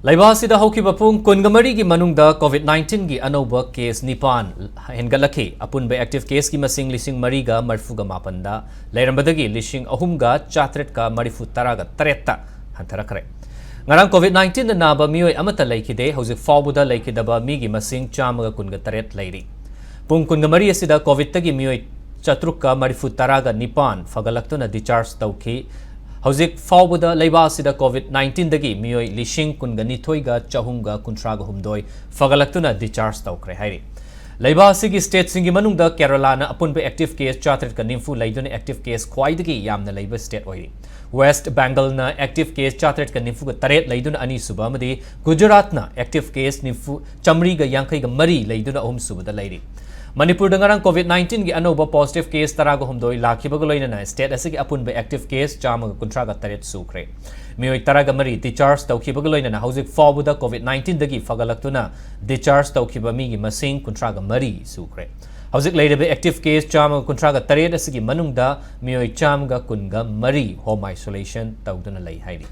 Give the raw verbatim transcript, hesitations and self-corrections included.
ꯂꯩꯕꯥꯛ ꯑꯁꯤꯗ ꯍꯧꯈꯤꯕ ꯄꯨꯡ ꯀꯨꯟꯒ ꯃꯔꯤꯒꯤ ꯃꯅꯨꯡꯗ COVID nineteenꯒꯤ ꯑꯅꯧꯕ case ꯅꯤꯄꯥꯟ ꯍꯦꯟꯒꯠꯂꯛꯈꯤ꯫ ꯑꯄꯨꯟꯕ active caseꯀꯤ ꯃꯁꯤꯡ ꯂꯤꯁꯤꯡ ꯃꯔꯤꯒ ꯃꯔꯤꯐꯨꯒ ꯃꯥꯄꯟꯗ ꯂꯩꯔꯝꯕꯗꯒꯤ ꯂꯤꯁꯤꯡ ꯑꯍꯨꯝꯒ ꯆꯥꯇ꯭ꯔꯦꯠꯀ ꯃꯔꯤꯐꯨ ꯇꯔꯥꯒ ꯇꯔꯦꯠꯇ ꯍꯟꯊꯔꯛꯈ꯭ꯔꯦ꯫ ꯉꯔꯥꯡ COVID nineteenꯗ ꯅꯥꯕ ꯃꯤꯑꯣꯏ ꯑꯃꯠꯇ ꯂꯩꯈꯤꯗꯦ꯫ ꯍꯧꯖꯤꯛ ꯐꯥꯎꯕꯗ ꯂꯩꯈꯤꯗꯕ ꯃꯤꯒꯤ ꯃꯁꯤꯡ ꯆꯥꯝꯃꯒ ꯀꯨꯟꯒ ꯇꯔꯦꯠ ꯂꯩꯔꯤ꯫ ꯄꯨꯡ ꯀꯨꯟꯒ ꯃꯔꯤ ꯑꯁꯤꯗ COVIDꯇꯒꯤ ꯃꯤꯑꯣꯏ ꯆꯥꯇ꯭ꯔꯨꯛꯀ ꯃꯔꯤꯐꯨ ꯇꯔꯥꯒ ꯅꯤꯄꯥꯟ ꯐꯒꯠꯂꯛꯇꯨꯅ discharge ꯇꯧꯈꯤ꯫ ꯍꯧꯖꯤꯛ ꯐꯥꯎꯕꯗ ꯂꯩꯕꯥꯛ ꯑꯁꯤꯗ COVID nineteenꯗꯒꯤ ꯃꯤꯑꯣꯏ ꯂꯤꯁꯤꯡ ꯀꯨꯟꯒ ꯅꯤꯊꯣꯏꯒ ꯆꯍꯨꯝꯒ ꯀꯨꯟꯊ꯭ꯔꯥꯒ ꯍꯨꯝꯗꯣꯏ ꯐꯒꯠꯂꯛꯇꯨꯅ discharge ꯇꯧꯈ꯭ꯔꯦ ꯍꯥꯏꯔꯤ꯫ ꯂꯩꯕꯥꯛ ꯑꯁꯤꯒꯤ stateꯁꯤꯡꯒꯤ ꯃꯅꯨꯡꯗ ꯀꯦꯔꯂꯥꯅ ꯑꯄꯨꯟꯕ active case ꯆꯥꯇ꯭ꯔꯦꯠꯀ ꯅꯤꯐꯨ ꯂꯩꯗꯨꯅ active case ꯈ꯭ꯋꯥꯏꯗꯒꯤ ꯌꯥꯝꯅ ꯂꯩꯕ state ꯑꯣꯏꯔꯤ꯫ West Bengalꯅ active case ꯆꯥꯇ꯭ꯔꯦꯠꯀ ꯅꯤꯐꯨꯒ ꯇꯔꯦꯠ ꯂꯩꯗꯨꯅ ꯑꯅꯤꯁꯨꯕ ꯑꯃꯗꯤ ꯒꯨꯖꯔꯥꯠꯅ active case ꯅꯤꯐꯨ, ꯆꯥꯃꯔꯤꯒ ꯌꯥꯡꯈꯩꯒ ꯃꯔꯤ ꯂꯩꯗꯨꯅ ꯑꯍꯨꯝꯁꯨꯕꯗ ꯂꯩꯔꯤ꯫ ꯃꯅꯤꯄꯨꯔꯗ ꯉꯔꯥꯡ COVID nineteenꯒꯤ ꯑꯅꯧꯕ positive case ꯇꯔꯥꯒ ꯍꯨꯝꯗꯣꯏ ꯂꯥꯛꯈꯤꯕꯒ ꯂꯣꯏꯅꯅ state ꯑꯁꯤꯒꯤ ꯑꯄꯨꯟꯕ active case ꯆꯥꯝꯃꯒ ꯀꯨꯟꯊ꯭ꯔꯥꯒ ꯇꯔꯦꯠ ꯁꯨꯈ꯭ꯔꯦ꯫ ꯃꯤꯑꯣꯏ ꯇꯔꯥꯒ ꯃꯔꯤ discharge ꯇꯧꯈꯤꯕꯒ ꯂꯣꯏꯅꯅ ꯍꯧꯖꯤꯛ ꯐꯥꯎꯕꯗ COVID nineteenꯗꯒꯤ ꯐꯒꯠꯂꯛꯇꯨꯅ discharge ꯇꯧꯈꯤꯕ ꯃꯤꯒꯤ ꯃꯁꯤꯡ ꯀꯨꯟꯊ꯭ꯔꯥꯒ ꯃꯔꯤ ꯁꯨꯈ꯭ꯔꯦ꯫ ꯍꯧꯖꯤꯛ ꯂꯩꯔꯤꯕ active case ꯆꯥꯝꯃꯒ ꯀꯨꯟꯊ꯭ꯔꯥꯒ ꯇꯔꯦꯠ ꯑꯁꯤꯒꯤ ꯃꯅꯨꯡꯗ ꯃꯤꯑꯣꯏ ꯆꯥꯝꯃꯒ ꯀꯨꯟꯒ ꯃꯔꯤ home isolation ꯇꯧꯗꯨꯅ ꯂꯩ ꯍꯥꯏꯔꯤ꯫